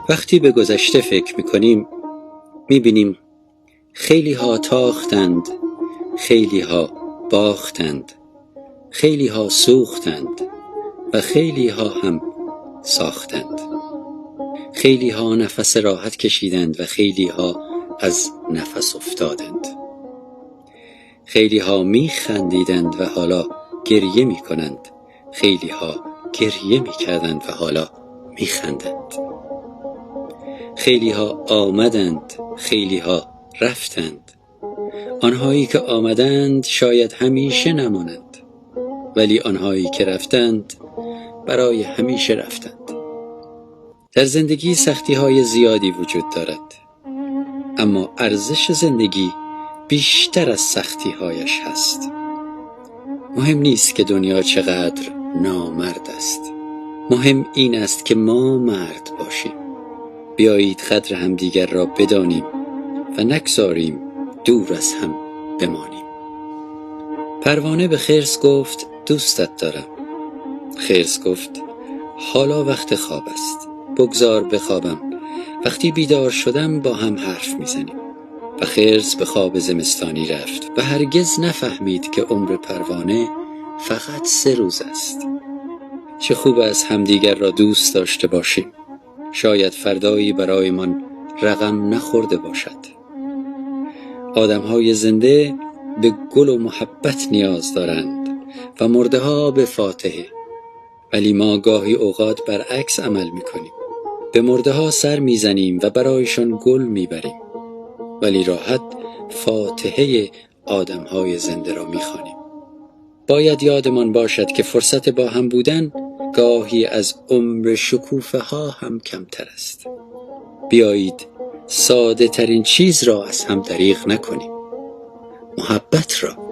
وقتی به گذشته فکر میکنیم، میبینیم خیلی ها تاختند، خیلی ها باختند، خیلی ها سوختند و خیلی ها هم ساختند. خیلی ها نفس راحت کشیدند و خیلی ها از نفس افتادند. خیلی ها می خندیدند و حالا گریه می کنند. خیلی ها گریه می کردند و حالا می خندند. خیلی ها آمدند، خیلی ها رفتند. آنهایی که آمدند شاید همیشه نمانند، ولی آنهایی که رفتند برای همیشه رفتند. در زندگی سختی های زیادی وجود دارد، اما ارزش زندگی بیشتر از سختی هایش هست. مهم نیست که دنیا چقدر نامرد است، مهم این است که ما مرد باشیم. بیایید قدر همدیگر را بدانیم و نگذاریم دور از هم بمانیم. پروانه به خرس گفت دوستت دارم. خرس گفت حالا وقت خواب است، بگذار بخوابم، وقتی بیدار شدم با هم حرف میزنیم. و خرس به خواب زمستانی رفت و هرگز نفهمید که عمر پروانه فقط 3 روز است. چه خوب است همدیگر را دوست داشته باشیم. شاید فردایی برایمان رقم نخورده باشد. آدمهای زنده به گل و محبت نیاز دارند و مرده ها به فاتحه، ولی ما گاهی اوقات برعکس عمل میکنیم. به مرده ها سر میزنیم و برایشان گل میبریم، ولی راحت فاتحه آدمهای زنده را میخوانیم. باید یادمان باشد که فرصت با هم بودن گاهی از عمر شکوفه ها هم کمتر است. بیایید ساده ترین چیز را از هم دریغ نکنیم، محبت را.